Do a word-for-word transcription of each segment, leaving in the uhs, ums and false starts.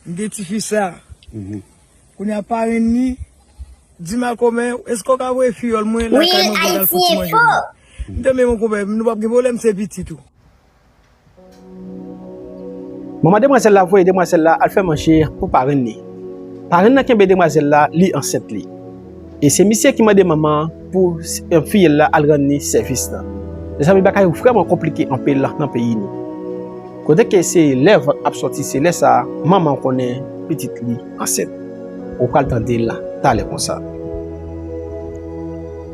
M gen tifi sa. Mhm. Kounye a parenn li di m a kòmè, èske w ka voye fiyòl mwen lakay mwen pou l al fè ti manje pou mwen? M di men mon konpè, nou p ap gen pwoblèm, se pitit ou. Manman demwazèl la voye demwazèl la al fè manje pou parenn li. Parenn nan kenbe demwazèl la, li ansent li. E se misye ki mande manman an pou s- fiyèl la al rann li sèvis la. Mezanmi, bagay yo vrèman konplike anpil nan peyi nou. Kote ke se lè vant ap sòti, se lè sa a, manman an konnen pitit li ansent. Ou pral tande l talè konsa.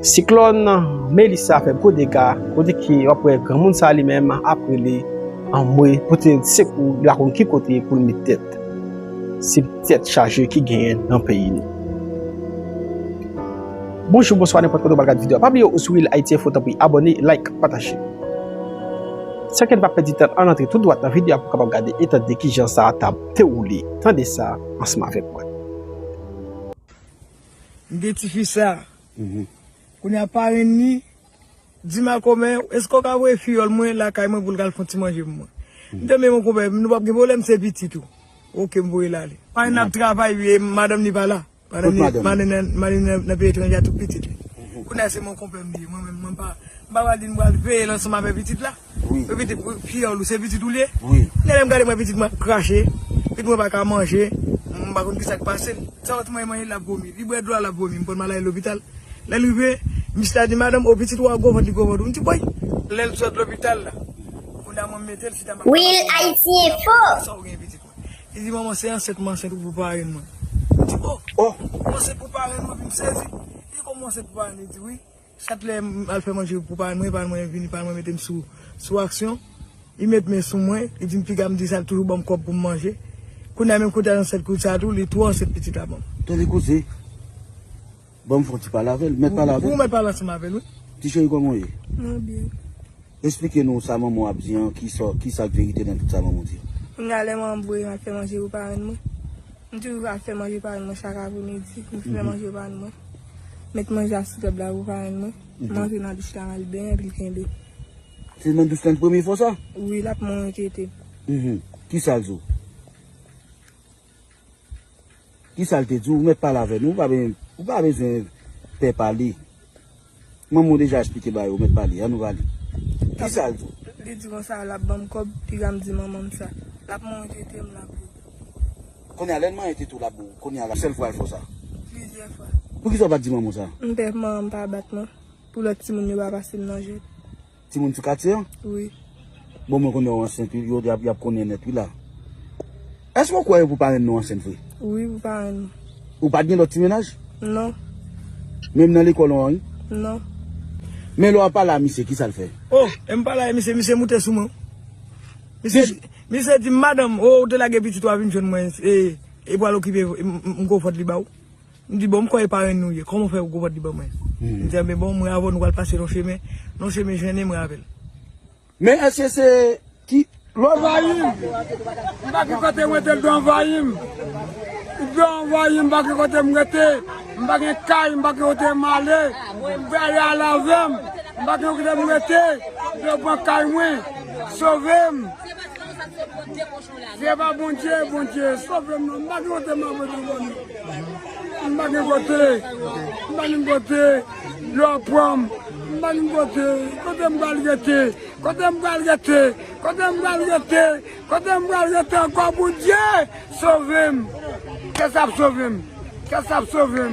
Siklòn Melissa fè gwo dega, kote ke w ap wè granmoun sa a li menm ap rele anmwe pou te sekou, li pa konn ki kote pou l met tèt. Se tèt chaje ki genyen nan peyi nou. Bonjou, bonswa, nenpòt kote w pral gade videyo a. Pa bliye ou sou Real Haiti Info, tanpri abòne, like, pataje. San ke n pa pèdi tan, ann antre tou dwat nan videyo a pou w kapab gade e tande kijan sa a t ap dewoule. Tande sa ansanm avèk mwen. M gen tifi sa. Mhm. Kounye a parenn li di m a kòmè, èske w ka voye fiyòl mwen lakay mwen pou l ka al fè yon ti manje pou mwen? M di men mon konpè, nou p ap gen pwoblèm, se pitit ou. Oke, m voye l ale. Parenn nan ap travay, e madanm li pa la. Madanm li, madanm nan, madanm nan, nan peyi etranje a tout pitit li. Mhm. Kounye a se mon konpè m li ye. Mwen menm, mwen pa, m pa pral di m pral veye l ansanm avèk pitit la. Wi. Pou pitit, pou fiyòl ou, se pitit ou li ye. Wi. Kounye a lè m gade mwen pitit mwen ap krache, pitit mwen pa ka manje, m pa konn kisa k pase l. Sa w ti manje manje l ap vomi. Li bwè dlo a l ap vomi, m pran l al lopital. Lè l rive, misye la di madanm, o pitit ou a gwo vant, li gwo vant ou. M di bòy. Lè l sot lopital la, kounye a mwen mete l sita m pa ka mache. Real Haiti Info. Sa w gen pitit mwen? Li di manman se ansent m ansent ou pou parenn mwen. M di o, o, m ansent pou parenn mwen, epi m sezi. Li kòman w ansent pou parenn? Li di wi. Chak lè m al fè manje pou parenn mwen, parenn mwen vini, parenn mwen mete m sou, sou aksyon. Li met men sou mwen, li di m piga, m di sa, l toujou ban m kòb pou m manje. Kounye a menm kote a nan sèt kou sa tou, li tou ansent pitit la ban m. Tande koze. Ban m fè yon ti pale avè l. Mèt pale avè l. Ou mèt pale ansanm avè l, wi. Ti cheri, kòman w ye? Mwen byen. Esplike nou sa manman w ap di an, kisa, kisa k verite nan tout sa manman w di? Kounye a lè manman m voye m al fè manje pou parenn mwen. M toujou al fè manje pou parenn mwen chak apremidi. M fè manje pou parenn mwen. Met manje a sou tab la pou parenn mwen. M antre nan douch la, m al benyen, epi l kenbe. Se nan douch la n premye fwa sa? Wi, l ap manyen tete m. Mhm. Kisa l di w? Kisa l te di w? Ou mèt pale avè nou, ou pa be-, ou pa bezwen pè pale. Manman w deja esplike bagay yo, ou mèt pale, ann nou pale. Kisa l di w? Li di konsa, l ap ban m kòb, piga m di manman m sa. L ap manyen tete m, l ap bo. Kounye a, lè l manyen tete w, l ap bo. Kounye a, la sèl fwa l fè w sa? Plizyè fwa. Poukisa w pa t di manman w sa? M pè pou manman m pa bat mwen, pou lòt timoun yo pa pase m nan jwèt. Timoun ti katye an? Wi. Bon, mwen konnen w ansent, wi, yo, y ap, y ap konnen nèt, wi, la. Èske w kwè yo pou parenn nou ansent vre? Wi, pou parenn nou. Ou pa t gen lòt ti mennaj? Non. Menm nan lekòl ou an, wi? Non. Men lè w ap pale a misye, kisa l fè? O, e m pale a misye, misye moute sou mwen. Misye, misye di m, madanm, o, ou te lage pitit ou a vin jwenn mwen, e, e pou al okipe, m, m, m gwo vant li ba w. M di, bon, m kwè e parenn nou ye. Kòman w fè ou gwo vant li ban mwen? M di, men bon, mwen avè w nou pral pase nan chemen. Nan chemen jennen mwen avè l. Men èske se ki lòt? Anvayi m. M pa gen kote m rete, l dwe anvayi m. L dwe anvayi m, m pa gen kote m rete. M pa gen kay, m pa gen kote m ale. M prale al avè m. M pa gen kote m rete. L dwe pran kay mwen. Sove m. Se pa Bondye, Bondye, sove m non, m pa gen kote m ap rete, Bondye. M pa gen kote, m pa gen kote, lè w pran m, m pa gen kote, kote m pral rete, kote m pral rete, kote m pral rete, kote m pral rete ankò, Bondye, sove m. Kiyès ap sove m? Kiyès ap sove m?